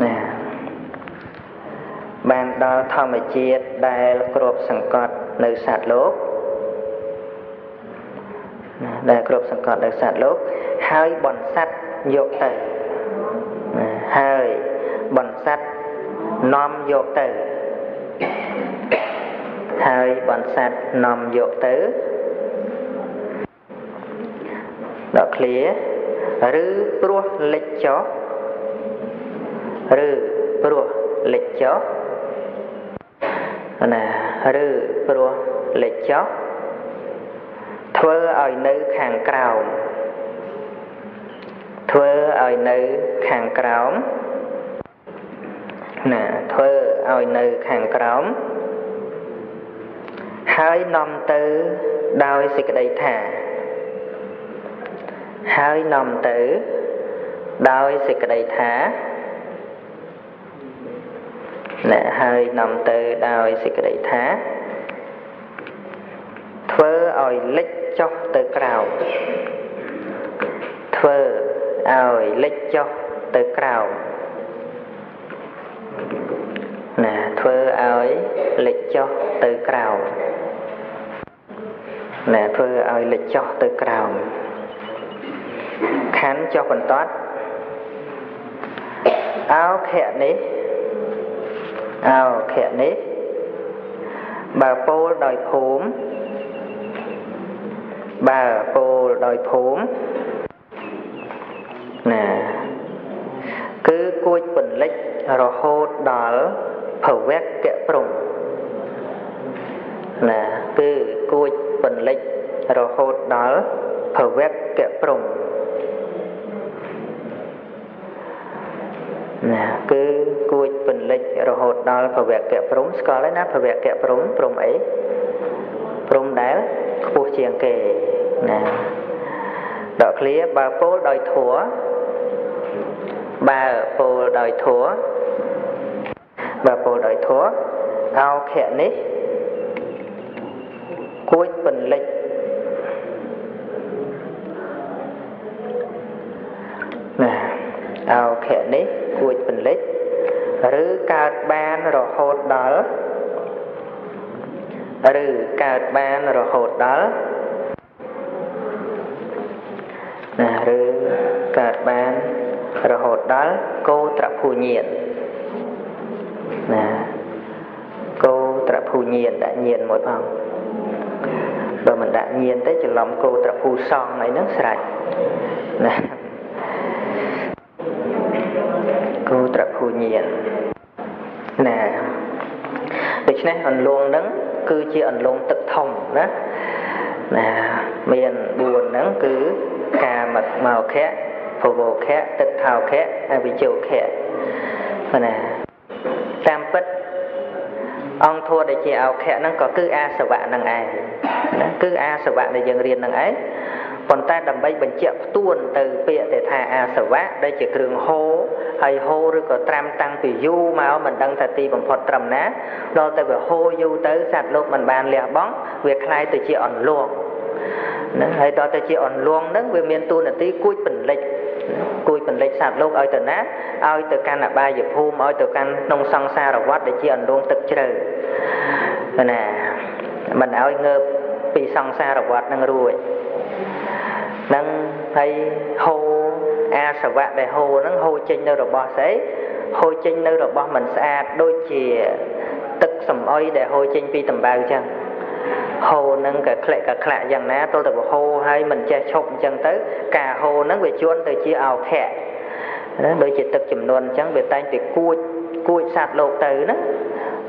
ណាបានដល់ធម្មជាតិដែលគ្របសង្កត់នៅសត្វលោកណាដែលគ្របសង្កត់នៅសត្វលោកហើយបន្សាត់យកទៅណាហើយបន្សាត់នាំយកទៅហើយបន្សាត់នាំយកទៅដកឃ្លាឬព្រោះលិចចុះឬព្រោះលិចចុះណាឬព្រោះលិចចុះធ្វើឲ្យនៅខាងក្រោមធ្វើឲ្យនៅខាងក្រោមណាធ្វើឲ្យនៅខាងក្រោមហើយនាំទៅដោយសេចក្តីថាហើយនាំទៅដោយសេចក្តីថាណាហើយនាំទៅដោយសេចក្តីថាធ្វើឲ្យលិចចុះទៅក្រោមធ្វើឲ្យលិចចុះទៅក្រោមណាធ្វើឲ្យលិចចុះទៅក្រោមណាធ្វើឲ្យលិចចុះទៅក្រោមខណ្ឌចុះបន្ទាត់អោខៈនេះអោខៈនេះបើពោលដោយភូមិបើពោលដោយភូមិណាគឺគួចពន្លិចរហូតដល់ភវគៈព្រំណាគឺគួចពន្លិចរហូតដល់ភវគៈព្រំណាគឺគួចពន្លិចរហូតដល់ភវគៈព្រំស្គាល់ហើយណាភវគៈព្រំព្រំអីព្រំដែលខ្ពស់ជាងគេណាដកឃ្លាបើពោលដោយធัวបើពោលដោយធัวបើពោលដោយធัวអោខៈនេះគួចពន្លិចណាអោខៈនេះគួចពន្លិចឬកើតបានរហូតដល់ឬកើតបានរហូតដល់ណាឬកើតបានរហូតដល់កោត្រភូញាណណាកោត្រភូញាណដាក់ញាណមួយផងបើមិនដាក់ញាណទេច្រឡំកោត្រភូសង្ឃអីហ្នឹងស្រេចណាកោត្រភូញាណណាដូច្នេះអន្លង់ហ្នឹងគឺជាអន្លង់ទឹកធំណាណាមាន4ហ្នឹងគឺកាមមោខៈភវោខៈទិដ្ឋោខៈអវិជ្ជោខៈណាតាមពិតអង្គធម៌ដែលជាអោខៈហ្នឹងក៏គឺអាសវៈហ្នឹងឯងណាគឺអាសវៈដែលយើងរៀនហ្នឹងឯងប៉ុន្តែដើម្បីបញ្ជាក់ផ្ទួនទៅពាក្យដែលថាអាសវៈដែលជាគ្រឿងហូរហើយហូរឬក៏ត្រាំតាំងពីយូរមកមិនដឹងថាទីបំផុតត្រឹមណាដល់តែវាហូរយូរទៅសត្វលោកមិនបានលះបង់វាคล้ายទៅជាអន្លង់ណាហើយដល់ទៅជាអន្លង់ហ្នឹងវាមានតួនាទីគួចពន្លិចគួចពន្លិចសត្វលោកឲ្យទៅណាឲ្យទៅកាន់អបាយភូមិឲ្យទៅកាន់ក្នុងសង្សារវដ្តដែលជាអន្លង់ទឹកជ្រៅណាមិនឲ្យងើបពីសង្សារវដ្តហ្នឹងរួចនឹងហើយហូរអាសវៈដែលហូរហ្នឹងហូរចេញនៅរបស់ស្អីហូរចេញនៅរបស់មិនស្អាតដូចជាទឹកសំអុយដែលហូរចេញពីដំបៅចឹងហូរហ្នឹងក៏ក្លែកក៏ក្លាក់យ៉ាងណាទល់តែហូរហើយមិនចេះឈប់អញ្ចឹងទៅការហូរហ្នឹងវាជួនទៅជាអោខៈណាដូចជាទឹកចំនួនអញ្ចឹងវាតែងតែគួចគួចសត្វលោកទៅណា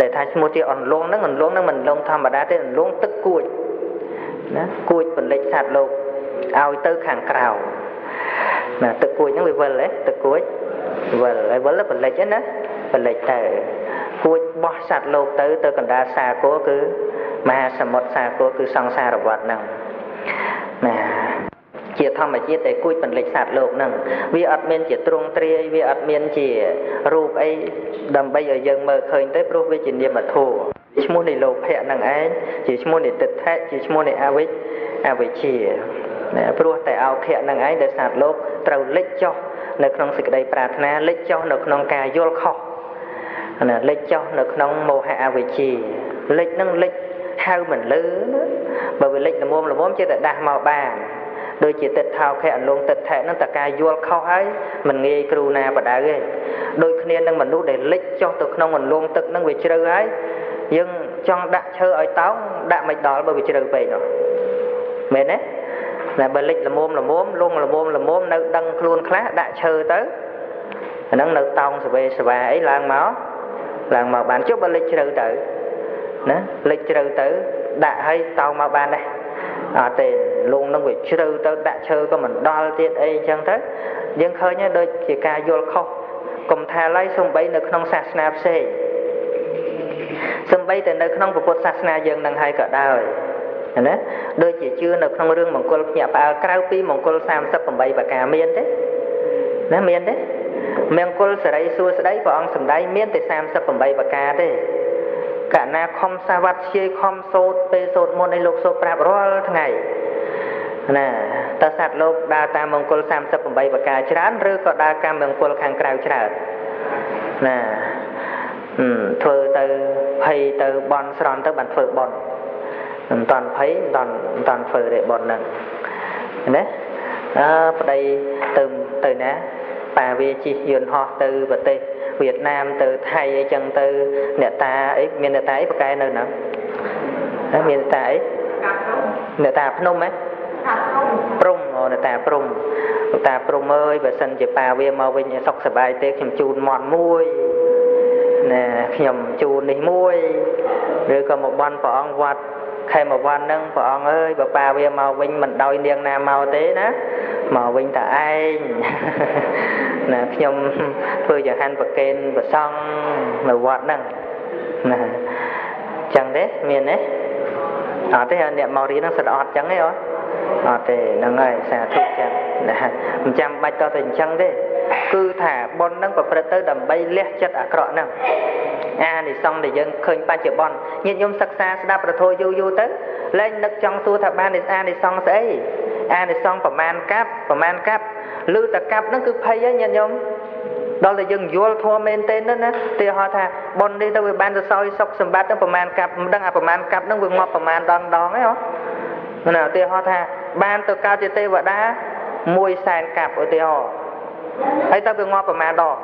តែថាឈ្មោះជាអន្លង់ហ្នឹងអន្លង់ហ្នឹងមិនអន្លង់ធម្មតាទេអន្លង់ទឹកគួចណាគួចពន្លិចសត្វលោកឲ្យទៅខាងក្រៅណាទឹកគួចហ្នឹងវាវិលហ៎ទឹកគួចវិលហើយវិលពន្លិចហ្នឹងណាពន្លិចទៅគួចបោះសត្វលោកទៅទៅកណ្ដាលសាគរគឺមហាសមុទ្រសាគរគឺសង្សារវដ្តហ្នឹងណាជាធម្មជាតិដែលគួចពន្លិចសត្វលោកហ្នឹងវាអត់មានជាទ្រង់ទ្រាយវាអត់មានជារូបអីដើម្បីឲ្យយើងមើលឃើញទេព្រោះវាជានាមធម៌ឈ្មោះនៃលោភៈហ្នឹងឯងជាឈ្មោះនៃទិដ្ឋិជាឈ្មោះនៃអវិជ្ជាណាព្រោះតែអោខៈហ្នឹងឯងដែលសត្វលោកត្រូវលិចចុះ នៅក្នុងសេចក្តីប្រាថ្នាលិចចុះនៅក្នុងការយល់ខុសណាលិចចុះនៅក្នុងមោហៈអវិជ្ជាលិចនឹងលិចហៅមិនលឺណាបើវាលិចល្មមល្មមចេះតែដាស់មកបានដូចជាទឹកថោខៈអន្លងទឹកថែហ្នឹងតើការយល់ខុសហើយមិនងាយគ្រូណាបដៅទេដូចគ្នានឹងមនុស្សដែលលិចចុះទៅក្នុងអន្លងទឹកហ្នឹងវាជ្រៅហើយយើងចង់ដាក់ឈើឲ្យតោងដាក់មិនដល់បើវាជ្រៅពេកនោះមែនទេណាបើលិចល្មមល្មមលងល្មមល្មមនៅដឹងខ្លួនខ្លះដាក់ឈើទៅអាហ្នឹងនៅតោងសវេសវាអីឡើងមកបានចុះបើលិចជ្រៅទៅណាលិចជ្រៅទៅដាក់ឲ្យតោងមកបានដែរអត់ទេលងនឹងវាជ្រៅទៅដាក់ឈើក៏មិនដល់ទៀតអីអញ្ចឹងទៅយើងឃើញដូចជាការយល់ខុសកុំថាឡើយសំបីនៅក្នុងសាសនាផ្សេងសំបីតែនៅក្នុងពុទ្ធសាសនាយើងនឹងហើយក៏ដោយណាដូចជាជឿនៅក្នុងរឿងមង្គលភ្ញាក់ផ្អើលក្រៅពីមង្គល38ប្រការមានទេណាមានទេមង្គលសិរីសួស្តីព្រះអង្គសម្ដែងមានតែ38ប្រការទេកណាខំសាវត្តជាយខំសូត្រពេលសូត្រមន្តឲ្យលោកសូត្រប្រាប់រាល់ថ្ងៃណាតើសត្វលោកដើរតាមមង្គល38ប្រការច្រើនឬក៏ដើរកម្មមង្គលខាងក្រៅច្រើនណាធ្វើទៅភ័យទៅបន់ស្រន់ទៅបានធ្វើបន់មិនតាន់ភ័យមិនតាន់ធ្វើទេបន់ហ្នឹងណាអើប្តីទៅណាប៉ាវាជិះយន្តហោះទៅប្រទេសវៀតណាមទៅថៃអីចឹងទៅអ្នកតាអីមានអ្នកតាអីប្រកែនៅហ្នឹងមានអ្នកតាអីអ្នកតាភ្នំហ៎ព្រំអូអ្នកតាព្រំអ្នកតាព្រំអើយបើសិនជាប៉ាវាមកវិញសុខសប្បាយទេខ្ញុំជូនមាន់មួយណាខ្ញុំជូននេះមួយឬក៏មកបន់ព្រះអង្គវត្តខេមវ័នហ្នឹងព្រះអង្គអើយបើប៉ាវាមកវិញមិនដោយនាងណាមកទេណាមកវិញតែឯងណាខ្ញុំធ្វើចង្ហាន់ប្រគេនព្រះសង្ឃនៅវត្តហ្នឹងណាចឹងទេមានទេអត់ទេអ្នកមករៀនហ្នឹងសិតអត់ចឹងទេអត់ទេហ្នឹងហើយសាធុចឹងណាមិនចាំបាច់តតែអញ្ចឹងទេគឺថាបុណ្យហ្នឹងប្រព្រឹត្តទៅដើម្បីលះចិត្តអាក្រក់ហ្នឹងអានិសង្សដែលយើងឃើញបច្ចុប្បន្នញាតិញោមសិក្សាស្ដាប់ព្រះធម៌យូរយូរទៅលែងនឹកចង់សួរថាបានអានិសង្សស្អីអានិសង្សប្រមាណកាប់ប្រមាណកាប់ឬតែកាប់ហ្នឹងគឺភ័យហើយញាតិញោមដល់តែយើងយល់ធម៌មែនទេណាទីហោថាបុណ្យនេះទៅវាបានទៅសោយសុខសម្បត្តិហ្នឹងប្រមាណកាប់មិនដឹងអាប្រមាណកាប់ហ្នឹងវាងាប់ប្រមាណដងដងឯហ៎ណាទីហោថាបានទៅកើតជាទេវតា1សែនកាប់ឧទាហរណ៍ហើយទៅវាងាប់ប្រមាណដង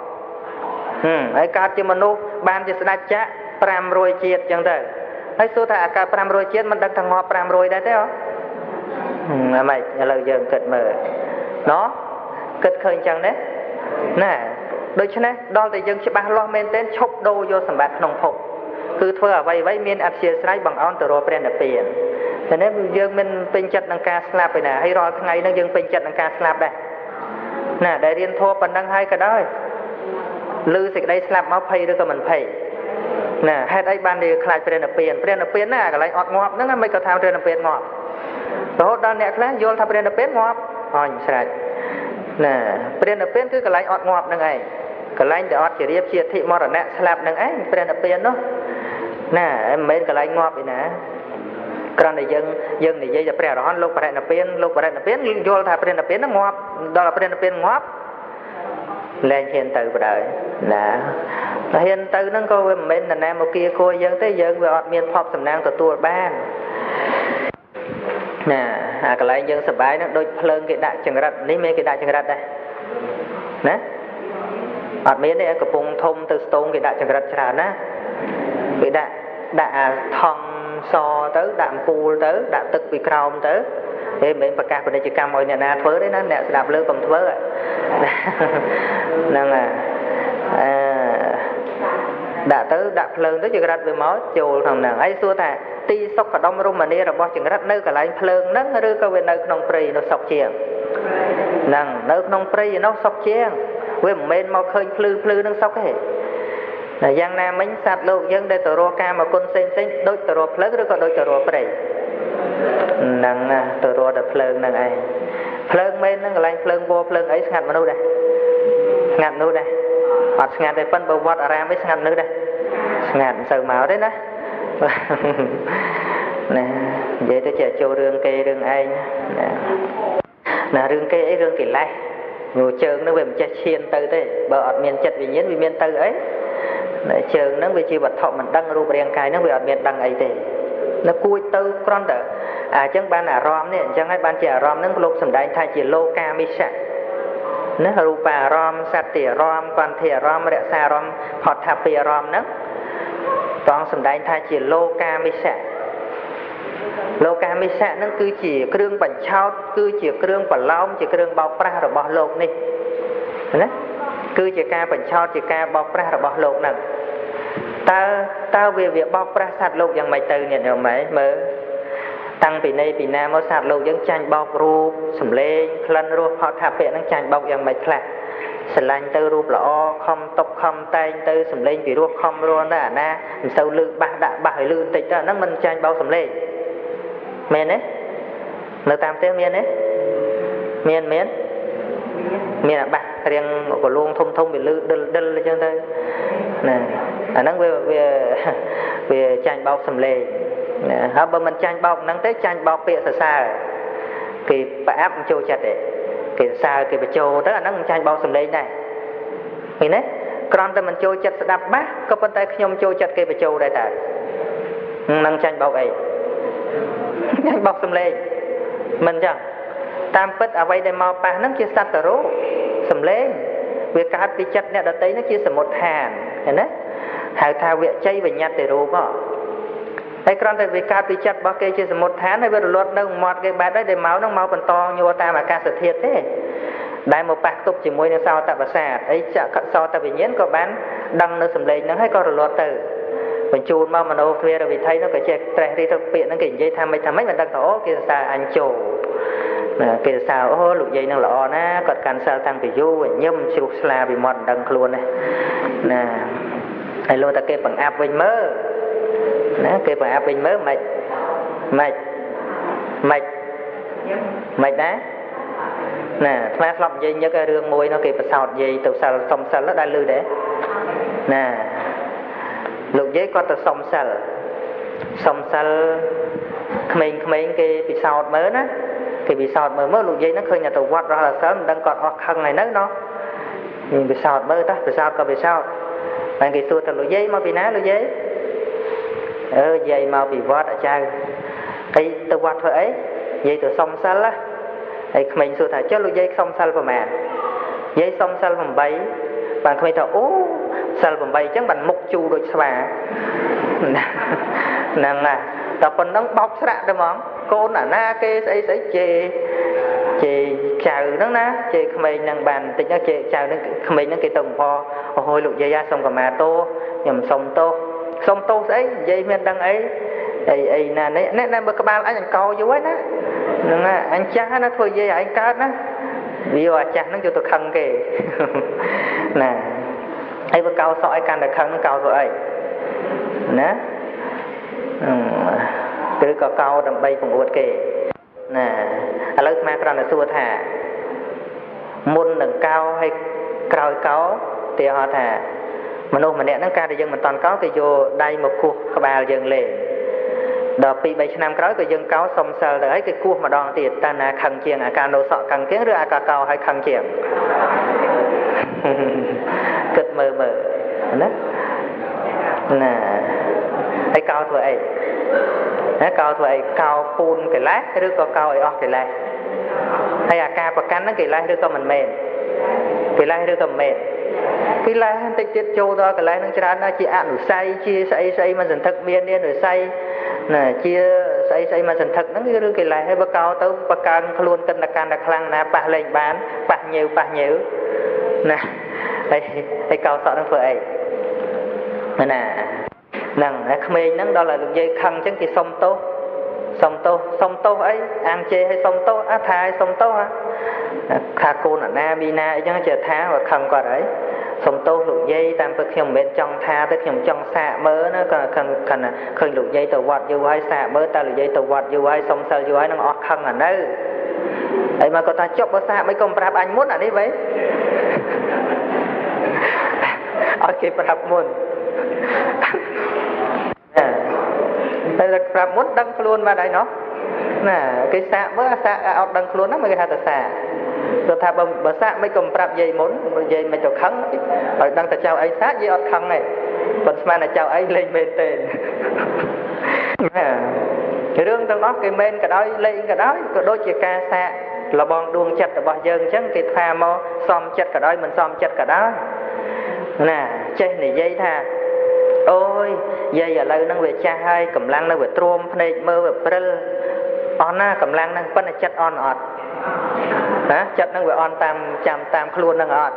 ហើយកើតជាមនុស្សបានជាស្ដេចចក្រ500ជាតិចឹងទៅហើយសួរថាអាកើត500ជាតិមិនដឹងថាងាប់500ដែរទេហ៎អាម៉េចឥឡូវយើងគិតមើលណោះគិតឃើញចឹងទេណាដូច្នេះដល់តែយើងច្បាស់លាស់មែនទែនឈប់ដូរយកសម្បត្តិក្នុងភពគឺធ្វើអ្វីអ្វីមានអធិស្ឋានបង្អោនទៅរកព្រះនិព្វានតែនេះយើងមិនពេញចិត្តនឹងការស្លាប់ឯណាហើយរាល់ថ្ងៃហ្នឹងយើងពេញចិត្តនឹងការស្លាប់ដែរណាដែលរៀនធម៌ប៉ុណ្ណឹងហើយក៏ដោយឮសេចក្តីស្លាប់មកភ័យឬក៏មិនភ័យណាហេតុអីបានវាខ្លាចព្រះនិព្វានព្រះនិព្វានណាកន្លែងអត់ងាប់ហ្នឹងមិនក៏ថាព្រះនិព្វានងាប់រហូតដល់អ្នកខ្លះយល់ថាព្រះនិព្វានងាប់អញស្រេចណាព្រះនិព្វានគឺកន្លែងអត់ងាប់ហ្នឹងឯងកន្លែងដែលអត់ជារៀបជាធិមរណៈស្លាប់ហ្នឹងឯងព្រះនិព្វាននោះណាមិនមែនកន្លែងងាប់ឯណាគ្រាន់តែយើងនិយាយតែព្រះអរហន្តលោកបរិនិព្វានលោកបរិនិព្វានយល់ថាព្រះនិព្វានហ្នឹងងាប់ដល់ព្រះនិព្វានងាប់លែងហ៊ានទៅបណ្ដោយណាហ៊ានទៅហ្នឹងក៏វាមិនមែននរណាមកគៀគួរយើងទេយើងវាអត់មានភ័ព្វសំណាងទទួលបានណាអាកន្លែងយើងសប្បាយហ្នឹងដូចភ្លើងគេដាក់ចង្រិតនេះមានគេដាក់ចង្រិតដែរណាអត់មានទេកំពង់ធំទៅស្ទងគេដាក់ចង្រិតច្រើនណាគេដាក់អាថង់សទៅដាក់អំពូលទៅដាក់ទឹកពីក្រោមទៅហេមិនមែនប្រកាសពាណិជ្ជកម្មឲ្យអ្នកណាធ្វើទេណាអ្នកស្ដាប់លើកុំធ្វើហ្នឹងហើយអឺដាក់ទៅដាក់ភ្លើងទៅចង្រិតវាមកចូលក្នុងហ្នឹងហើយសួរថាទីសុខដុមរមនារបស់ចង្រិតនៅកន្លែងភ្លើងហ្នឹងឬក៏វានៅក្នុងព្រៃនោះសុខជាងហ្នឹងនៅក្នុងព្រៃនោះសុខជាងវាមិនមែនមកឃើញភ្លឺភ្លឺហ្នឹងសុខទេតែយ៉ាងណាមិញសត្វលោកយើងដែលទៅរកកាមគុណផ្សេងផ្សេងដូចទៅរកភ្លើងឬក៏ដូចទៅរកព្រៃហ្នឹងណាទៅរកតែភ្លើងហ្នឹងឯងភ្លើងមែនហ្នឹងកន្លែងភ្លើងវភ្លើងអីស្ងាត់មនុស្សដែរស្ងាត់មនុស្សដែរអត់ស្ងាត់ទេប៉ុន្តែបើវត្តអារាមឯងស្ងាត់មនុស្សដែរស្ងាត់មិនសូវមកទេណាណានិយាយទៅជាចូលរឿងគេរឿងឯងណាណារឿងគេអីរឿងកិលេស ជើងនឹងវាមិនចេះឈានទៅទេបើអត់មានចិត្តវិញ្ញាណវាមានទៅអីជើងនឹងវាជាវត្ថុមិនដឹងរូបរាងកាយនឹងវាអត់មានដឹងអីទេនៅគួចទៅគ្រាន់តែអញ្ចឹងបានអារម្មណ៍នេះអញ្ចឹងហើយបានជាអារម្មណ៍នឹងលោកសម្ដែងថាជាលោកាមិសៈណារូបាអារម្មណ៍សត្តិអារម្មណ៍កន្ធិអារម្មណ៍រក្សាអារម្មណ៍ផតថាពីអារម្មណ៍ហ្នឹងព្រះអង្គសម្ដែងថាជាលោកាមិសៈលោកាមិសៈហ្នឹងគឺជាគ្រឿងបញ្ឆោតគឺជាគ្រឿងបន្លំជាគ្រឿងបោកប្រាស់របស់លោកនេះណាគឺជាការបញ្ឆោតជាការបោកប្រាស់របស់លោកហ្នឹងតើវាបោកប្រាស់សត្វលោកយ៉ាងម៉េចទៅញាតិញោមមើលតាំងពីនៃពីណាមកសត្វលោកយើងចាញ់បោករូបសម្លេងក្លិនរសផតថាពៈហ្នឹងចាញ់បោកយ៉ាងម៉េចខ្លះស្រឡាញ់ទៅរូបល្អខំតុបខំតែងទៅសម្លេងពីរោះខំរស់ណាអាណាមិនសូវលឺបាសដាក់បាសឲ្យលឺបន្តិចទៅអាហ្នឹងមិនចាញ់បោកសម្លេងមែនទេនៅតាមផ្ទះមានទេមានមានមានអាបាសរៀងកលួងធំធំវាលឺដិលដិលអញ្ចឹងទៅណាអាហ្នឹងវាចាញ់បោកសម្លេងណាហើយបើមិនចាញ់បោកហ្នឹងទេចាញ់បោកពាក្យសរសើរគេប្រអាប់មិនចូលចិត្តទេគេសរសើរគេបញ្ចូលទៅអាហ្នឹងមិនចាញ់បោកសម្លេងដែរឃើញទេគ្រាន់តែមិនចូលចិត្តស្ដាប់បាសក៏ប៉ុន្តែខ្ញុំចូលចិត្តគេបញ្ចូលដែរតើនឹងចាញ់បោកអីចាញ់បោកសម្លេងមិនចឹងតាមពិតអ្វីដែលមកប៉ះហ្នឹងជាសត្វរូបសម្លេងវាកើតពីចិត្តអ្នកដទៃហ្នឹងជាសមុទ្ឋានឃើញទេហៅថាវជ័យវិញ្ញតិរូបហើយគ្រាន់តែវាកើតពីចិត្តរបស់គេជាសមុទ្ឋានហើយវារលត់នៅមាត់គេបែបដែរដែលមកហ្នឹងមកបន្តញ័រតាមអាកាសធាតុទេដែលមកប៉ះទប់ជាមួយនឹងសោតប្រសាទអីចក្ខសោតវិញ្ញាណក៏បានដឹងនៅសម្លេងហ្នឹងហើយក៏រលត់ទៅបញ្ជូនមកមโนទ្វារវិថីនោះក៏ចេះត្រេះរិះទៅពាក្យហ្នឹងគេនិយាយថាម៉េចថាម៉េចមិនដឹងថាអូគេសរសើរអញចូលណាគេសរសើរអូលោកយាយហ្នឹងល្អណាគាត់កាន់សិលតាំងពីយូរញឹមជ្រុះស្លាពីមាត់មិនដឹងខ្លួនទេណាហើយលោកតែគេបង្អាប់វិញមើលណាគេបង្អាប់វិញមើលម៉េចម៉េចម៉េចម៉េចដែរណាអាត្មាធ្លាប់និយាយញឹករឿងមួយនោះគេប្រសោតយាយទៅសិលសុំសិលដែរឮដែរណាលោកយាយគាត់ទៅសុំសិលសុំសិលក្មេងៗគេពិសោធន៍មើលណាគេពិសោធន៍មើលមើលលោកយាយហ្នឹងឃើញតែទៅវត្តរស់សិលមិនដឹងគាត់អស់ខឹងហើយនៅណោះពិសោធន៍មើលតោះពិសោធន៍ក៏ពិសោធន៍តែគេសួរទៅលោកយាយមកពីណាលោកយាយអើយាយមកពីវត្តអាចៅហើយទៅវត្តធ្វើអីយាយទៅសុំសិលណាហើយក្មេងសួរថាចុះលោកយាយសុំសិលប្រមាណយាយសុំសិល8បានក្មេងថាអូសិល8អញ្ចឹងបានមុខជូរដូចស្វាហ្នឹងណាដល់ប៉ុណ្ណឹងបោកស្រាក់ទៅហ្មងកូនអាណាគេស្អីស្អីជេរចៅហ្នឹងណាជេរក្មេងហ្នឹងបានបន្តិចហ្នឹងជេរចៅហ្នឹងក្មេងហ្នឹងគេទៅបំផអូយលោកយាយសុំកម្មាទោសខ្ញុំសុំទោសសុំទោសស្អីនិយាយមានដឹងអីអីអីណានេះណែមើលក្បាលអញអង្កោយូរហើយណាហ្នឹងណាអញចាស់ណាធ្វើយាយឯងកើតណាវាអាចាស់ហ្នឹងយកទៅខឹងគេណាហើយបើកោសក់ឲ្យកាន់តែខឹងកោធ្វើអីណាឬក៏កោដើម្បីបង្អួតគេណាឥឡូវស្មាគ្រាន់តែសួរថាមុននឹងកោហើយក្រោយកោទីហោថាមនុស្សម្នាក់ហ្នឹងការដែលយើងមិនតន់កោគេយកដៃមកគោះក្បាលយើងលេងដល់2 3ឆ្នាំក្រោយក៏យើងកោសុំសិលទៅហើយគេគោះម្ដងទៀតតើណាខឹងជាងអាការនៅសក់ខឹងជាងឬអាការកោហើយខឹងជាងគិតមើលមើលណាណាហើយកោធ្វើអីណាកោធ្វើអីកោពូនកិលេសឬក៏កោឲ្យអស់កិលេសហើយអាការប្រកាន់ហ្នឹងកិលេសឬក៏មិនមែនកិលេសឬក៏មិនមែនកិលេសបន្តិចទៀតចូលដល់កិលេសនឹងច្រើនណាស់ជាអនុស័យជាស្អីស្អីមិនសន្ធឹកមានអនុស័យណាជាស្អីស្អីមិនសន្ធឹកហ្នឹងគឺរឿងកិលេសហើយបើកោទៅបកើងខ្លួនកិនកាន់តែខ្លាំងណាប៉ះលែងបានប៉ះញើប៉ះញើណាហើយកោសក់ហ្នឹងធ្វើអីណាហ្នឹងហើយក្មេងហ្នឹងដល់ឲ្យលោកយាយខឹងអញ្ចឹងគេសុំទោសសុំទោសសុំទោសអីអាងជេរឲ្យសុំទោសអាថាឲ្យសុំទោសថាកូនអាណាមីណាអីចឹងចេះថាបើខឹងគាត់ហើយសុំទោសលោកយាយតាមពិតខ្ញុំមិនមែនចង់ថាទេខ្ញុំចង់សាកមើលណាក៏ខឹងឃើញលោកយាយទៅវត្តយូរហើយសាកមើលតើលោកយាយទៅវត្តយូរហើយសុំសិលយូរហើយនឹងអស់ខឹងអានៅហើយមកគាត់ថាចុះបើសាកមិនកុំប្រាប់អញមុនអានេះវិញឲ្យគេប្រាប់មុនតែប្រាប់មុនដឹងខ្លួនបាត់ហើយណោះណាគេសាកមើលសាកអត់ដឹងខ្លួនហ្នឹងគេហៅថាសាក គាត់ថាបើសាកមិនក៏ប្រាប់យាយមុនយាយមិនទៅខឹងឲ្យដឹងតែចៅឯងសាកយាយអត់ខឹងទេប៉ុន្តែស្មានតែចៅឯងលេងមែនទេណារឿងទាំងអស់គេមែនក៏ដោយលេងក៏ដោយក៏ដូចជាការសាកលបងដួងចិត្តរបស់យើងអញ្ចឹងគេថាមកសមចិត្តក៏ដោយមិនសមចិត្តក៏ដោយណាចេះនិយាយថាអូយយាយឥឡូវហ្នឹងវាចាស់ហើយកម្លាំងនៅវាទ្រាំភ្នែកមើលវាព្រិលអស់ណាកម្លាំងហ្នឹងប៉ុន្តែចិត្តអន់អត់ណាចិត្តហ្នឹងវាអន់តាមចាំតាមខ្លួនហ្នឹងអត់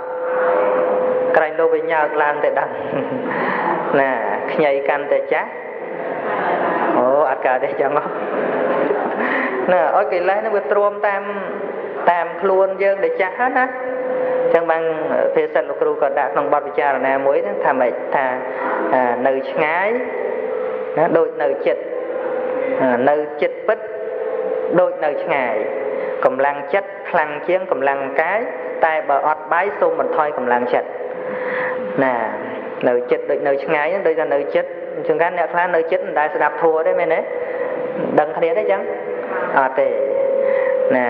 ក្រែងលោវាញើកឡើងតែដឹងណាខ្ញីកាន់តែចាស់អូអត់កើតទេចឹងណាឲ្យកិលេសហ្នឹងវាទ្រាំតាមតាមខ្លួនយើងដែលចាស់ហ្នឹងណាចឹងបានភាសិតលោកគ្រូក៏ដាក់ក្នុងបទពិចារណាមួយហ្នឹងថាម៉េចថានៅឆ្ងាយណាដូចនៅចិត្តនៅចិត្តពិតដូចនៅឆ្ងាយកម្លាំងចិត្តខ្លាំងជាងកម្លាំងកាយតែបើអត់បាយសូមបន្ថយកម្លាំងចិត្តណានៅចិត្តដូចនៅឆ្ងាយហ្នឹងដូចថានៅចិត្តជួនកាលអ្នកខ្លះនៅចិត្តមិនដែលស្ដាប់ធម៌ទេមែនទេដឹងគ្នាទេចឹងអត់ទេណា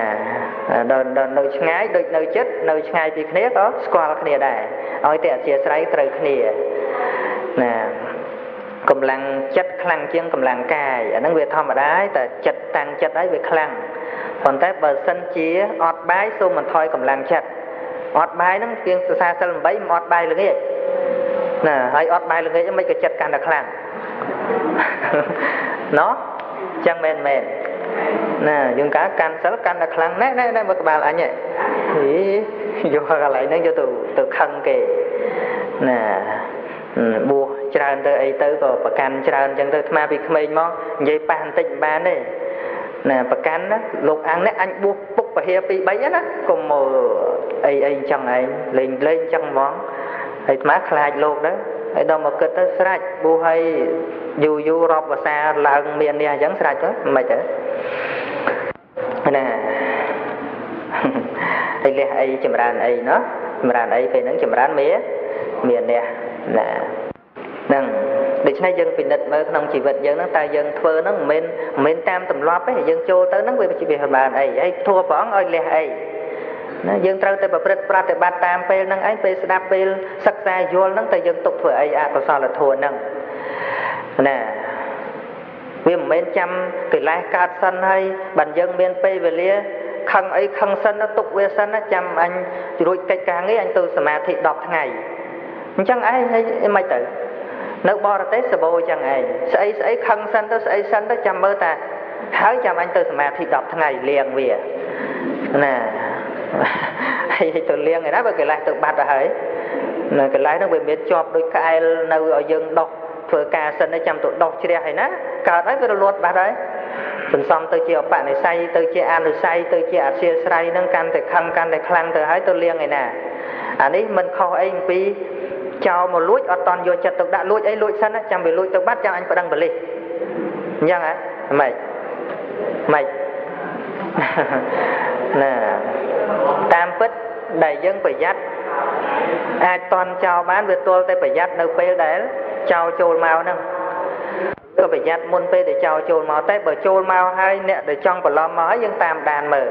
ដល់នៅឆ្ងាយដូចនៅចិត្តនៅឆ្ងាយពីគ្នាក៏ស្គាល់គ្នាដែរឲ្យតែអធិស្ឋានត្រូវគ្នាណាកម្លាំងចិត្តខ្លាំងជាងកម្លាំងកាយអាហ្នឹងវាធម្មតាតែចិត្តតាំងចិត្តហើយវាខ្លាំងប៉ុន្តែបើសិនជាអត់បាយសូមបន្ថយកម្លាំងចិត្តអត់បាយហ្នឹងជាងសរសើរសិល8មិនអត់បាយល្ងាចណាហើយអត់បាយល្ងាចមិនក៏ចិត្តកាន់តែខ្លាំងណោះចឹងមែនមែនណាយើងកាកាន់សិលកាន់តែខ្លាំងណែណែមើលក្បាលអញហីយកកន្លែងហ្នឹងយកទៅខឹងគេណាបួសច្រើនទៅអីទៅក៏ប្រកាន់ច្រើនចឹងទៅអាត្មាពីក្មេងមកនិយាយប៉ះបន្តិចមិនបានទេណាប្រកាន់ណាលោកអាំងនេះអញបួសពុកពហិ2 3ណាកុំមកអីអីចឹងឯងលេងលេងចឹងហ្មងហើយអាត្មាខ្លាចលោកទៅហើយដល់មកគិតទៅស្រេចបួសហើយយូរយូររាប់ភាសាឡើងមាននេះអញ្ចឹងស្រេចទៅមិនទៅណាហើយលះអីចម្រើនអីណោះចម្រើនអីពេលហ្នឹងចម្រើនមាននេះណាហ្នឹងដូច្នេះយើងពិនិត្យមើលក្នុងជីវិតយើងហ្នឹងតើយើងធ្វើហ្នឹងមិនមែនតាមទម្លាប់ទេយើងចូលទៅហ្នឹងវាបានអីហើយធัวព្រះអង្គឲ្យលះអីណាយើងត្រូវតែប្រព្រឹត្តប្រតិបត្តិតាមពេលហ្នឹងឯងពេលស្ដាប់ពេលសិក្សាយល់ហ្នឹងតើយើងទុកធ្វើអីអកុសលធម៌ហ្នឹងណាវាមិនមែនចាំកិលេសកើតសិនហើយបានយើងមានពេលវេលាខឹងអីខឹងសិនទុកវាសិនណាចាំអញរួចកិច្ចការងារអញទៅសមាធិ10ថ្ងៃអញ្ចឹងឯងហើយមិនទៅនៅបរទេសសបោអញ្ចឹងឯងស្អីស្អីខឹងសិនទៅស្អីសិនទៅចាំមើលតាហើយចាំអញទៅសមាធិ10ថ្ងៃលៀងវាណាហើយទៅលៀងឯណាបើកិលេសទៅបាត់ទៅហើយនៅកិលេសហ្នឹងវាមានជាប់ដូចក្អែលនៅឲ្យយើងដោះធ្វើការសិនចាំទៅដោះជ្រះហើយណាកើតហើយវារលត់បាត់ហើយសន្សំទៅជាអបនិស្ស័យទៅជាអនុស័យទៅជាអធិស្រ័យហ្នឹងកាន់តែខឹងកាន់តែខ្លាំងទៅហើយទៅលៀងឯណាអានេះមិនខុសអីអំពីចោលមកលួចអត់តន់យកចិត្តទុកដាក់លួចអីលួចសិនចាំវាលួចទៅបាត់ចាំអញប្តឹងប៉ូលីសអញ្ចឹងហ៎ម៉េចម៉េចណាតាមពិតដែលយើងប្រយ័ត្នអាចតន់ចោលបានវាទល់តែប្រយ័ត្ននៅពេលដែលចោលចូលមកហ្នឹងក៏ប្រយ័ត្នមុនពេលដែលចោលចូលមកតែបើចូលមកហើយអ្នកដែលចង់បន្លំមកហើយយើងតាមដានមើល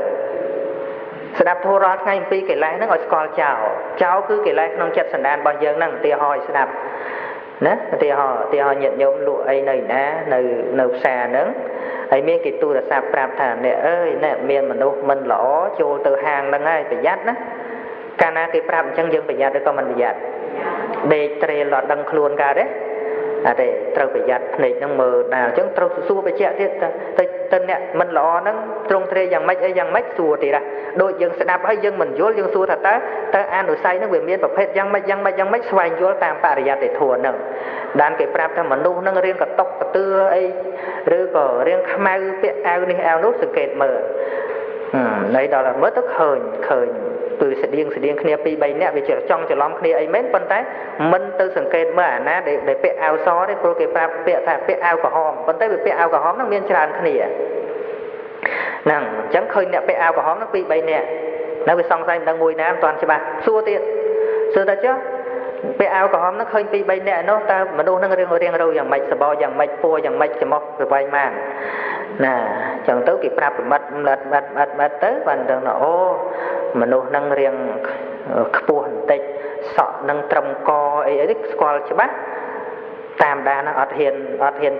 ស្ដាប់ធម៌រាល់ថ្ងៃអំពីកិលេសហ្នឹងឲ្យស្គាល់ចោលចោលគឺកិលេសក្នុងចិត្តសន្តានរបស់យើងហ្នឹងឧទាហរណ៍ឲ្យស្ដាប់ណាឧទាហរណ៍ញាតិញោមលក់អីនៅណានៅផ្សារហ្នឹងហើយមានគេទូរស័ព្ទប្រាប់ថាអ្នកអើយអ្នកមានមនុស្សមិនល្អចូលទៅហាងហ្នឹងហើយប្រយ័ត្នណាកាលណាគេប្រាប់អញ្ចឹងយើងប្រយ័ត្នឬក៏មិនប្រយ័ត្នដេកត្រេលអត់ដឹងខ្លួនកើតទេអត់ទេត្រូវប្រយ័ត្នភ្នែកហ្នឹងមើលដែរអញ្ចឹងត្រូវសួរបញ្ជាក់ទៀតទៅអ្នកមិនល្អហ្នឹងត្រង់ទ្រាយយ៉ាងម៉េចអីយ៉ាងម៉េចសួរទៀតណាដូចយើងស្ដាប់ហើយយើងមិនយល់យើងសួរថាតើអនុស័យហ្នឹងវាមានប្រភេទយ៉ាងម៉េចយ៉ាងម៉េចយ៉ាងម៉េចស្វែងយល់តាមបរិយត្តិធម៌ហ្នឹងដានគេប្រាប់ថាមនុស្សហ្នឹងរៀងកតុកកទឿអីឬក៏រៀងខ្មៅពាក់អាវនេះអាវនោះសង្កេតមើលនៃដល់មើលទៅឃើញគឺស្តៀងគ្នា2 3នាក់វាចង់ច្រឡំគ្នាអីមែនប៉ុន្តែមិនទៅសង្កេតមើលអាណាដែលពាក់អាវសទេព្រោះគេប្រាប់ពាក្យថាពាក់អាវក្រហមប៉ុន្តែវាពាក់អាវក្រហមហ្នឹងមានច្រើនគ្នាហ្នឹងអញ្ចឹងឃើញអ្នកពាក់អាវក្រហមហ្នឹង2 3នាក់នៅវាសង្ស័យមិនដឹងមួយណាមិនទាន់ច្បាស់សួរទៀតសួរថាចុះពាក់អាវក្រហមហ្នឹងឃើញ2 3នាក់នោះតើមនុស្សហ្នឹងរៀងរោយ៉ាងម៉េចសបោយ៉ាងម៉េចពួរយ៉ាងម៉េចច្រមុះប្រវែងម៉ានណាអញ្ចឹងទៅគេប្រាប់ប្រមិតម្លិតបាត់ទៅបានដឹងថាអូ មនុស្សនឹងរៀងខ្ពស់បន្តិចសក់នឹងត្រឹមកអីអីស្គាល់ច្បាស់តាមដានអត់ហ៊ាន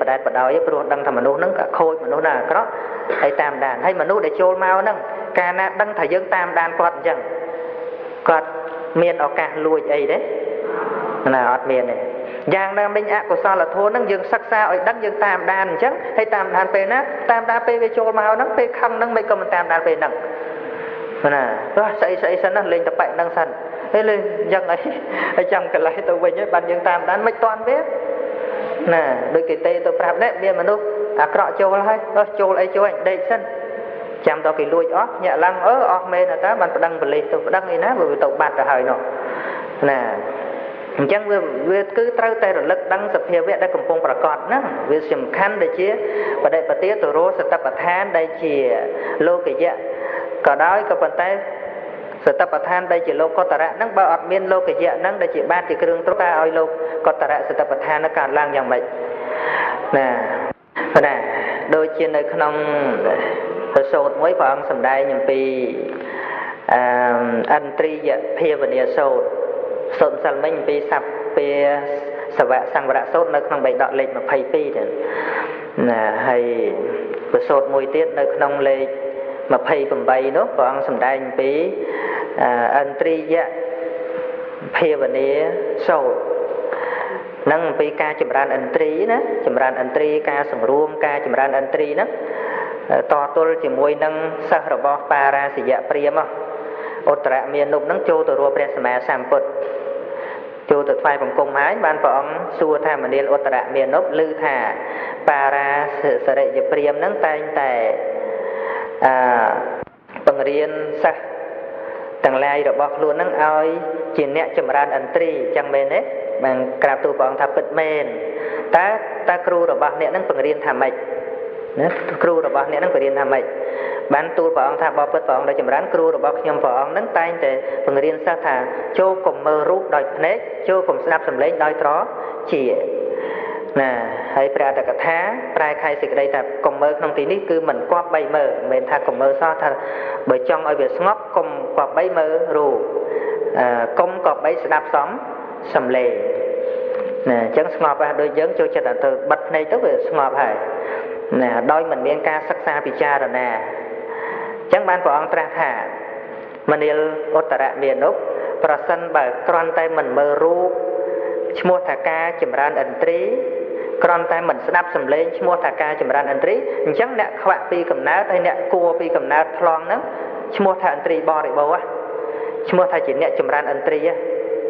បដែតបដោយព្រោះដឹងថាមនុស្សហ្នឹងក៏ខូចមនុស្សណាអាក្រក់ហើយតាមដានហើយមនុស្សដែលចូលមកហ្នឹងកាលណាដឹងថាយើងតាមដានគាត់អញ្ចឹងគាត់មានឱកាសលួចអីទេណាអត់មានទេយ៉ាងណាមិញអកុសលធម៌ហ្នឹងយើងសិក្សាឲ្យដឹងយើងតាមដានអញ្ចឹងហើយតាមដានពេលណាតាមដានពេលវាចូលមកហ្នឹងពេលខឹងហ្នឹងមិនក៏មិនតាមដានពេលហ្នឹងណាព្រោះស្អីស្អីសិនណាលេងតប៉ែហ្នឹងសិនហើយលេងយ៉ាងអីហើយចាំកន្លែងទៅវិញហើយបានយើងតាមដានមិនតាន់វាណាដូចគេទេទៅប្រាប់នេះមានមនុស្សអាក្រក់ចូលហើយអស់ចូលអីចូលអញដេកសិនចាំដល់គេលួចអស់ញាក់ឡើងអឺអស់មែនតើបានប្តឹងប៉ូលីសទៅប្តឹងអីណាវាទៅបាត់ទៅហើយនោះណាអញ្ចឹងវាគឺត្រូវតែរលឹកដឹងសភាវៈដែលកំពុងប្រកបហ្នឹងវាសំខាន់ដែលជាបដិបទាទរោសតិប្បដ្ឋានដែលជាលោកយៈក៏ដោយក៏ប៉ុន្តែសតិប្បដ្ឋានដែលជាលោកតរៈហ្នឹងបើអត់មានលោកយៈហ្នឹងដែលជាបាតជាគ្រឿងទ្រព្យតើឲ្យលោកកតរៈសតិប្បដ្ឋានហ្នឹងកើតឡើងយ៉ាងម៉េចណាណាដូចជានៅក្នុងប្រសូតមួយព្រះអង្គសម្ដែងអំពីអន្ទ្រិយភាវនាសូត្រសូត្រម្សិលមិញអំពីសព្ពាសវៈសង្វរៈសូត្រនៅក្នុងបិដកលេខ22ទេណាហើយប្រសូតមួយទៀតនៅក្នុងលេខ28នោះព្រះអង្គសម្ដែងអំពីអន្ទ្រិយភាវនាសូត្រនឹងអំពីការចម្រើនឥន្ទ្រីណាចម្រើនឥន្ទ្រីការសង្រួមការចម្រើនឥន្ទ្រីហ្នឹងតទល់ជាមួយនឹងសិស្សរបស់បារាសយៈព្រាមឧត្តរមានុបហ្នឹងចូលទៅរកព្រះសម្មាសម្ពុទ្ធចូលទៅថ្វាយបង្គំហើយបានព្រះអង្គសួរថាមនាលឧត្តរមានុបឮថាបារាសរិយព្រាមហ្នឹងតែងតែបង្រៀនសិស្សទាំងឡាយរបស់ខ្លួនហ្នឹងឲ្យជាអ្នកចម្រើនឥន្ទ្រីចឹងមែនទេបានក្រាបទូលព្រះអង្គថាពិតមែនតើគ្រូរបស់អ្នកហ្នឹងបង្រៀនថាម៉េចណាគ្រូរបស់អ្នកហ្នឹងបង្រៀនថាម៉េចបានទូលព្រះអង្គថាបបិទ្ធព្រះអង្គដែលចម្រើនគ្រូរបស់ខ្ញុំព្រះអង្គហ្នឹងតែងតែបង្រៀនសិស្សថាចូលកុំមើលរូបដោយភ្នែកចូលកុំស្ដាប់សំឡេងដោយត្រចៀកណាហើយព្រះអត្ថកថាប្រែខៃសេចក្តីថាកុំមើលក្នុងទីនេះគឺមិនគប្បីមើលមិនមែនថាកុំមើលសោះថាបើចង់ឲ្យវាស្ងប់កុំគប្បីមើលរូបកុំគប្បីស្ដាប់សំឡេងណាអញ្ចឹងស្ងប់ហើយដូចយើងចូលចិត្តទៅបិទភ្នែកទៅវាស្ងប់ហើយណាដោយមិនមានការសិក្សាពិចារណាអញ្ចឹងបានព្រះអង្គត្រាស់ថាមនាលឧត្តរមានុបប្រសិនបើគ្រាន់តែមិនមើលរូបឈ្មោះថាការចម្រើនឥន្ទ្រីគ្រាន់តែមិនស្ដាប់សំឡេងឈ្មោះថាការចម្រើនឥន្ទ្រីអញ្ចឹងអ្នកខ្វាក់ពីកំណើតហើយអ្នកគួរពីកំណើតថ្លង់ហ្នឹងឈ្មោះថាឥន្ទ្រីបរិបូរណ៍ឈ្មោះថាជាអ្នកចម្រើនឥន្ទ្រី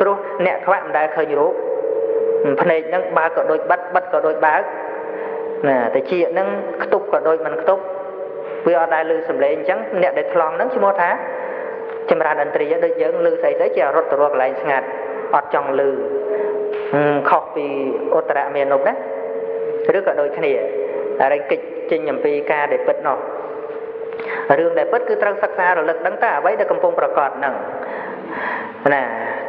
ព្រោះអ្នកខ្វាក់មិនដែលឃើញរូបភ្នែកហ្នឹងបើកក៏ដូចបិទបិទក៏ដូចបើកណាតិចហ្នឹងខ្ទប់ក៏ដូចមិនខ្ទប់វាអត់ដែលឮសំឡេងអញ្ចឹងអ្នកដែលថ្លង់ហ្នឹងឈ្មោះថាចម្រើនឥន្ទ្រីដូចយើងឮស្អីស្អីជារត់ទៅរកកន្លែងស្ងាត់អត់ចង់ឮខុសពីឧត្តរមានុបណាឬក៏ដូចគ្នារែងកិច្ចចេញអំពីការដែលពិតនោះរឿងដែលពិតគឺត្រូវសិក្សារលឹកដឹងតើអ្វីដែលកំពុងប្រកបហ្នឹងណា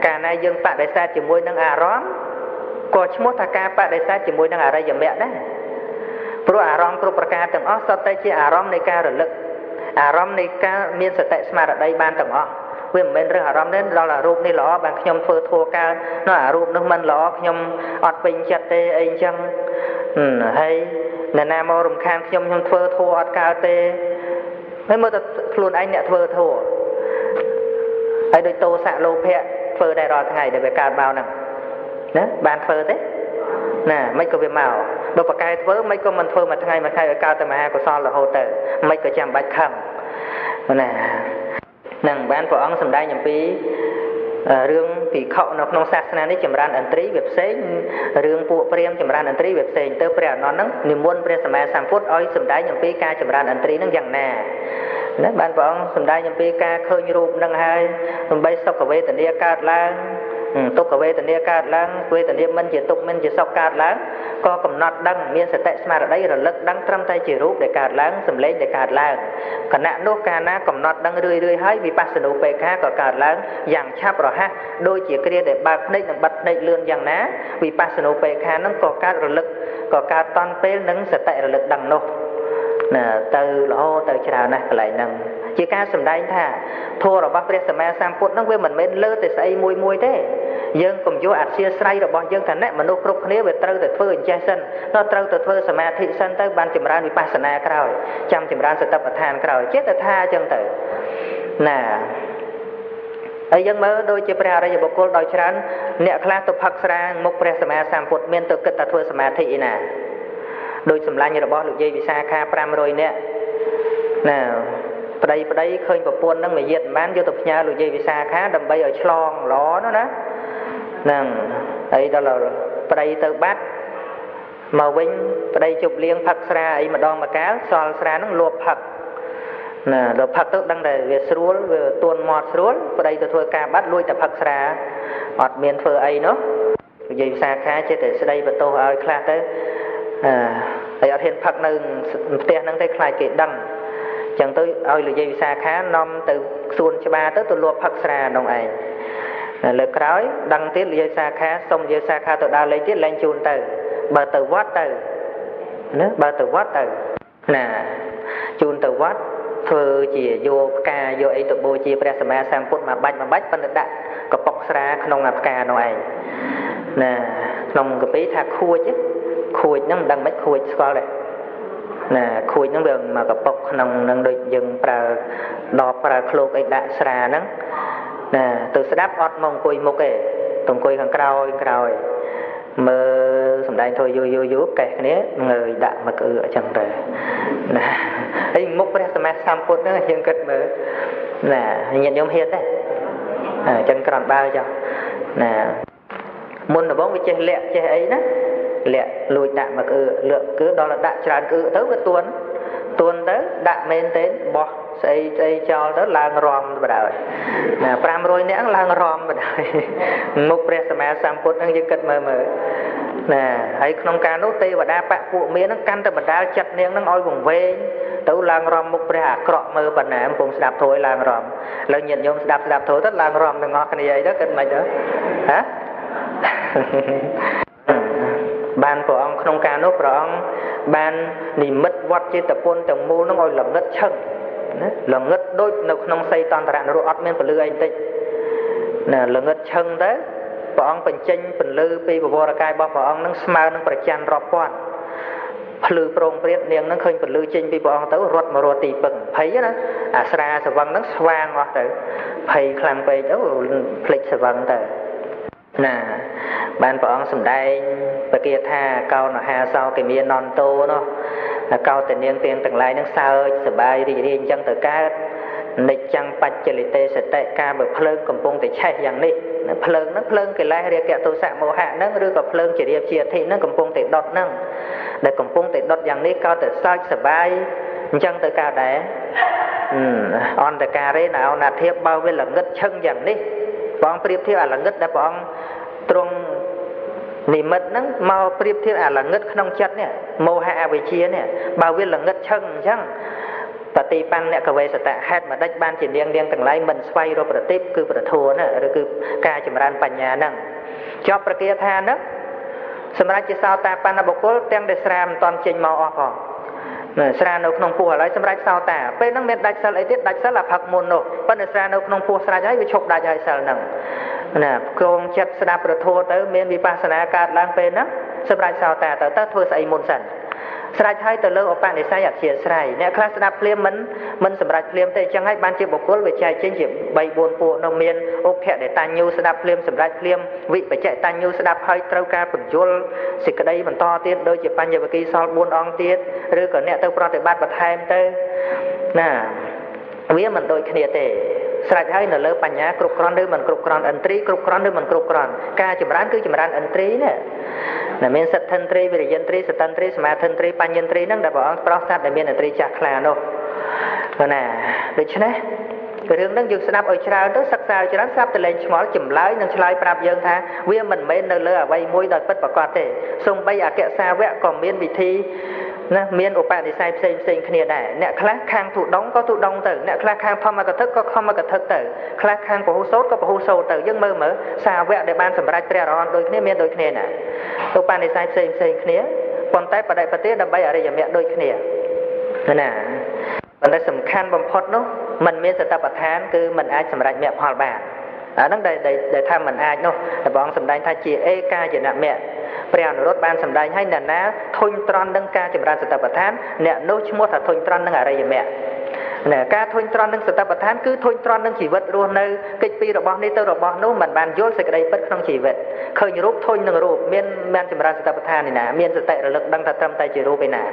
កាលណាយើងបដិសេធជាមួយនឹងអារម្មណ៍ក៏ឈ្មោះថាការបដិសេធជាមួយនឹងអរិយមគ្គដែរព្រោះអារម្មណ៍គ្រប់ប្រការទាំងអស់សុទ្ធតែជាអារម្មណ៍នៃការរលឹកអារម្មណ៍នៃការមានសតិស្មារតីបានទាំងអស់វាមិនមែនរើសអារម្មណ៍ទេដល់អារូបនេះល្អបានខ្ញុំធ្វើធัวកើតនោះអារូបនោះមិនល្អខ្ញុំអត់ពេញចិត្តទេអីអញ្ចឹងហើយអ្នកណាមករំខានខ្ញុំខ្ញុំធ្វើធัวអត់កើតទេហើយមើលតែខ្លួនឯងអ្នកធ្វើធัวហើយដូចទោសៈលោភៈធ្វើដែររាល់ថ្ងៃដែលវាកើតមកហ្នឹងណាបានធ្វើទេណាមិនក៏វាមកបើប្រកែធ្វើមិនក៏មិនធ្វើមួយថ្ងៃមួយថ្ងៃឲ្យកើតតែមហាកុសលរហូតទៅមិនក៏ចាំបាច់ខឹងណានឹងបានព្រះអង្គសម្ដែងអំពីរឿងភិក្ខុនៅក្នុងសាសនានេះចម្រើនឥន្ទ្រីវាផ្សេងរឿងពួកព្រាហ្មណ៍ចម្រើនឥន្ទ្រីវាផ្សេងទៅព្រះអនន្តហ្នឹងនិមន្តព្រះសម្មាសម្ពុទ្ធឲ្យសម្ដែងអំពីការចម្រើនឥន្ទ្រីហ្នឹងយ៉ាងណាណាបានព្រះអង្គសម្ដែងអំពីការឃើញរូបហ្នឹងហើយដើម្បីសុខវេទនាកើតឡើងទុក្ខវេទនាកើតឡើងវេទនាមិនជាទុក្ខមិនជាសុខកើតឡើងក៏កំណត់ដឹងមានសតិស្មារតីរលឹកដឹងត្រឹមតែជារូបដែលកើតឡើងសម្លេងដែលកើតឡើងខណៈនោះកាលណាកំណត់ដឹងរឿយៗហើយវិបស្សនូបេក្ខាក៏កើតឡើងយ៉ាងឆាប់រហ័សដូចជាគ្រាដែលបើកភ្នែកនិងបិទភ្នែកលឿនយ៉ាងណាវិបស្សនូបេក្ខានឹងក៏កើតរលឹកក៏កើតតន់ពេលនឹងសតិរលឹកដឹងនោះ ណាទៅរហូតទៅច្រើនណាស់កន្លែងហ្នឹងជាការសម្ដែងថាធម៌របស់ព្រះសម្មាសម្ពុទ្ធហ្នឹងវាមិនមែនលើតែស្អីមួយមួយទេយើងកុំយកអធ្យាស្រ័យរបស់យើងថាអ្នកមនុស្សគ្រប់គ្នាវាត្រូវតែធ្វើអញ្ចេះសិនដល់ត្រូវតែធ្វើសមាធិសិនទៅបានចម្រើនវិបស្សនាក្រោយចាំចម្រើនសតិប្បដ្ឋានក្រោយចេះតែថាអញ្ចឹងទៅណាហើយយើងមើលដូចជាព្រះអរិយបុគ្គលដោយច្រើនអ្នកខ្លះទៅផឹកស្រាមុខព្រះសម្មាសម្ពុទ្ធមានទៅគិតតែធ្វើសមាធិឯណាដូចសម្លាញ់របស់លោកយាយវិសាខា500នាក់ណាប្តីឃើញប្រពន្ធនឹងមួយយាតមិនបានយកទៅផ្ញើលោកយាយវិសាខាដើម្បីឲ្យឆ្លងល្អនោះណាហ្នឹងហើយដល់ប្តីទៅបាត់មកវិញប្តីជប់លៀងផឹកស្រាអីម្ដងម្កាលសល់ស្រាហ្នឹងលួបផឹកណាដល់ផឹកទៅដឹងតែវាស្រួលវាទន់មាត់ស្រួលប្តីទៅធ្វើការបាត់លួចតែផឹកស្រាអត់មានធ្វើអីនោះនិយាយវិសាខាចេះតែស្ដីបន្ទោសឲ្យខ្លះទៅហើយអត់ហ៊ានផឹកនៅផ្ទះហ្នឹងទេខ្លាចគេដឹងចឹងទៅឲ្យលោកយាយវិសាខានាំទៅសួនច្បារទៅទៅលួចផឹកស្រានោះឯងលើក្រោយដឹងទៀតលោកយាយវិសាខាសុំយាយវិសាខាទៅដើរលេងទៀតលែងជូនទៅបើទៅវត្តទៅណាបើទៅវត្តទៅណាជូនទៅវត្តធ្វើជាយកផ្កាយកអីទៅបូជាព្រះសម្មាសម្ពុទ្ធមួយបាច់មួយបាច់ប៉ុន្តែដាក់កប៉ុកស្រាក្នុងអាផ្កានោះឯងណាក្នុងកាពីថាខួចខួចហ្នឹងមិនដឹងមិនខួចស្គាល់ទេណាខួចហ្នឹងវាមកកប៉ុកក្នុងហ្នឹងដូចយើងប្រើដបប្រើឃ្លោកអីដាក់ស្រាហ្នឹងណាទៅស្ដាប់អត់មកអង្គុយមុខទេទៅអង្គុយខាងក្រោយក្រោយមើលសំដែងធ្វើយូរយូរយូរកេះគ្នាងើយដាក់មកអឺអញ្ចឹងទៅណាហើយមុខព្រះសម្មាសម្ពុទ្ធហ្នឹងយើងគិតមើលណាញាតិញោមហ៊ានទេអញ្ចឹងក្រំបើចុះណាមុនដំបូងវាចេះលាក់ចេះអីណាលាក់លួចដាក់មកអឺលើកគឺដល់ដាក់ច្រើនគឺទៅវាទួនទួនទៅដាក់មែនទេបោះស្អីស្អីចោលទៅឡើងរំបណ្ដោយណា500នាក់ឡើងរំបណ្ដោយមុខព្រះសម្មាសម្ពុទ្ធហ្នឹងយើងគិតមើលមើលណាហើយក្នុងការនោះទេវតាបពួកមានហ្នឹងកាន់តែបណ្ដាលចិត្តនាងហ្នឹងឲ្យវង្វេងទៅឡើងរំមុខព្រះអាក្រក់មើលប៉ុណ្ណាកំពុងស្ដាប់ធម៌ឲ្យឡើងរំឥឡូវញាតិញោមស្ដាប់ធម៌ទៅឡើងរំទាំងអស់គ្នាអីទៅគិតមិនទៅហ៎បានព្រះអង្គក្នុងការនោះព្រះអង្គបាននិមិត្តវត្តចេតពុនទាំងមូលនឹងឲ្យល្ងឹតឈឹងណាល្ងឹតដូចនៅក្នុងសីតន្តរនរកអត់មានពលឺអីបន្តិចណាល្ងឹតឈឹងទៅព្រះអង្គបញ្ចេញពលឺពីបវរកាយរបស់ព្រះអង្គនឹងស្មើនឹងប្រច័នរាប់ពាន់ភ្លឺប្រងព្រាតនាងនឹងឃើញពលឺចេញពីព្រះអង្គទៅរត់មករត់ទីពឹងភ័យណាអាស្រាសវឹងនឹងស្វាងអស់ទៅភ័យខ្លាំងពេកទៅភ្លេចសវឹងទៅណាបានព្រះអង្គសម្ដែងបគាថាកោនហាសោកិមាននន្តោនោះកោតនាងទាំងទាំងឡាយនឹងសើចសប្បាយរីករាយអញ្ចឹងទៅកើតនិច្ចំបច្ចលិទេសតិការបើភ្លើងកំពុងតែឆេះយ៉ាងនេះភ្លើងហ្នឹងភ្លើងកិលេសរាគៈទោសៈមោហៈហ្នឹងឬក៏ភ្លើងជារៀបជាអធិហ្នឹងកំពុងតែដុតហ្នឹងដែលកំពុងតែដុតយ៉ាងនេះកោតតែសើចសប្បាយអញ្ចឹងទៅកើតដែរអន្តការេណអនធៀបបើវាល្ងឹតឈឹងយ៉ាងនេះព្រះអង្គប្រៀបធៀបអាល្ងឹតដែលព្រះអង្គទ្រង់និមិត្តហ្នឹងមកប្រៀបធៀបអាល្ងឹតក្នុងចិត្តនេះមោហៈអវិជ្ជានេះបើវាល្ងឹតឈឹងអញ្ចឹងបតិបណ្ណកវេសតៈហេតុម្ដេចបានជានាងទាំងឡាយមិនស្វែងរកប្រតិបគឺប្រធัวណាឬគឺការចម្រើនបញ្ញាហ្នឹងចប់ប្រគាថាហ្នឹងសម្រាប់ជាសោតាបណ្ណបុគ្គលទាំងដែលស្រាមិនតាន់ចេញមកអស់ផងស្រានៅក្នុងពោះឥឡូវសម្រាប់សោតាពេលហ្នឹងមានដាច់សិលអីទៀតដាច់សិលអាផឹកមុននោះប៉ុន្តែស្រានៅក្នុងពោះស្រេចហើយវាឈប់ដាច់ហើយសិលហ្នឹងណាគងចិត្តស្ដាប់ប្រធัวទៅមានវិបស្សនាកើតឡើងពេលហ្នឹងសម្រាប់សោតាទៅតើធ្វើស្អីមុនសិនស្រេចហើយទៅលើឧបនិស្ស័យអធិស្ស្រ័យអ្នកខ្លះស្ដាប់ភ្លាមមិនសម្រេចភ្លាមទេអញ្ចឹងហើយបានជាបុគ្គលវាចែកចេញជា3 4ពួកនោះមានឧបភដតញ្ញូស្ដាប់ភ្លាមសម្រេចភ្លាមវិបច្ចតញ្ញូស្ដាប់ហើយត្រូវការពន្យល់សេចក្តីបន្តទៀតដូចជាបញ្ញវគិសល់4អង្គទៀតឬក៏អ្នកទៅប្រតិបត្តិបន្ថែមទៅណាវាមិនដូចគ្នាទេស្រេចហើយនៅលើបញ្ញាគ្រប់គ្រាន់ឬមិនគ្រប់គ្រាន់ឥន្ទ្រីគ្រប់គ្រាន់ឬមិនគ្រប់គ្រាន់ការចម្រើនគឺចម្រើនឥន្ទ្រីនេះដែលមានសិទ្ធិន្ទ្រីវិរិយន្ទ្រីសតិន្ទ្រីសមាធិន្ទ្រីបញ្ញន្ទ្រីហ្នឹងដែលព្រះអង្គប្រោសសត្វដែលមានឥន្ទ្រីចាស់ខ្លានោះណាដូច្នេះរឿងហ្នឹងយើងស្ដាប់ឲ្យច្រើនទៅសិក្សាឲ្យច្រើនស្រាប់តែលែងឆ្ងល់ចម្លើយនឹងឆ្លើយប្រាប់យើងថាវាមិនមែននៅលើអ្វីមួយដោយពិតប្រាកដទេសូម្បីអគ្គសាវកក៏មានវិធីណាមានឧបនិស្ស័យផ្សេងផ្សេងគ្នាដែរអ្នកខ្លះខាងទុដងក៏ទុដងទៅអ្នកខ្លះខាងធម្មកថាក៏ធម្មកថាទៅខ្លះខាងពហុសោតក៏ពហុសោតទៅយើងមើលមើលសាវកដែលបានសម្រេចព្រះអរហន្តដូចគ្នាមានដូចគ្នាណាឧបនិស្ស័យផ្សេងផ្សេងគ្នាប៉ុន្តែបដិបទាដើម្បីអរិយមគ្គដូចគ្នា ណាប៉ុន្តែសំខាន់បំផុតនោះមិនមានសតិប្បដ្ឋានគឺមិនអាចសម្រេចមគ្គផលបានអាហ្នឹងដែលថាមិនអាចនោះតែព្រះអង្គសម្ដែងថាជាឯកាយនមគ្គព្រះអនុរុទ្ធបានសម្ដែងឲ្យអ្នកណាធុញទ្រាន់នឹងការចម្រើនសតិប្បដ្ឋានអ្នកនោះឈ្មោះថាធុញទ្រាន់នឹងអរិយមគ្គណាការធុញទ្រាន់នឹងសតិប្បដ្ឋានគឺធុញទ្រាន់នឹងជីវិតរស់នៅកិច្ចពីរបស់នេះទៅរបស់នោះមិនបានយល់សេចក្តីពិតក្នុងជីវិតឃើញរូបធុញនឹងរូបមានចម្រើនសតិប្បដ្ឋាននេះណាមានសតិរលឹកដឹងថាត្រឹមតែជារូបឯណា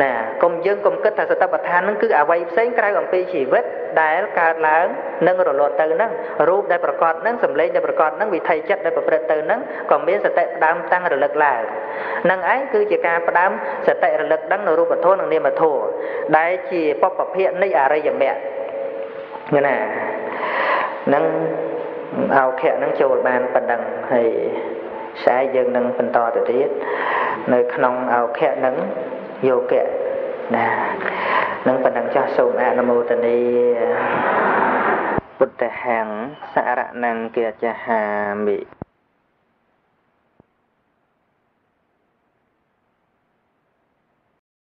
ណាកុំយើងកុំគិតថាសតិប្បដ្ឋាននឹងគឺអ្វីផ្សេងក្រៅអំពីជីវិតដែលកើតឡើងនិងរលត់ទៅនឹងរូបដែលប្រកបនឹងសម្លេងដែលប្រកបនឹងវិថីចិត្តដែលប្រព្រឹត្តទៅនឹងក៏មានសតិផ្ដើមតាំងរលឹកឡើងនឹងឯងគឺជាការផ្ដើមសតិរលឹកដឹងនៅរូបធម៌និងនាមធម៌ដែលជាបព្វភាគនៃអរិយមគ្គណានឹងអោខៈនឹងចូលបានប៉ុណ្ណឹងហើយស្អែកយើងនឹងបន្តទៅទៀតនៅក្នុងអោខៈនឹងយោគៈណានឹងប៉ុណ្ណឹងចាស់សូមអនុមោទនាពុទ្ធហੰសរណង្គាចាហាមិ។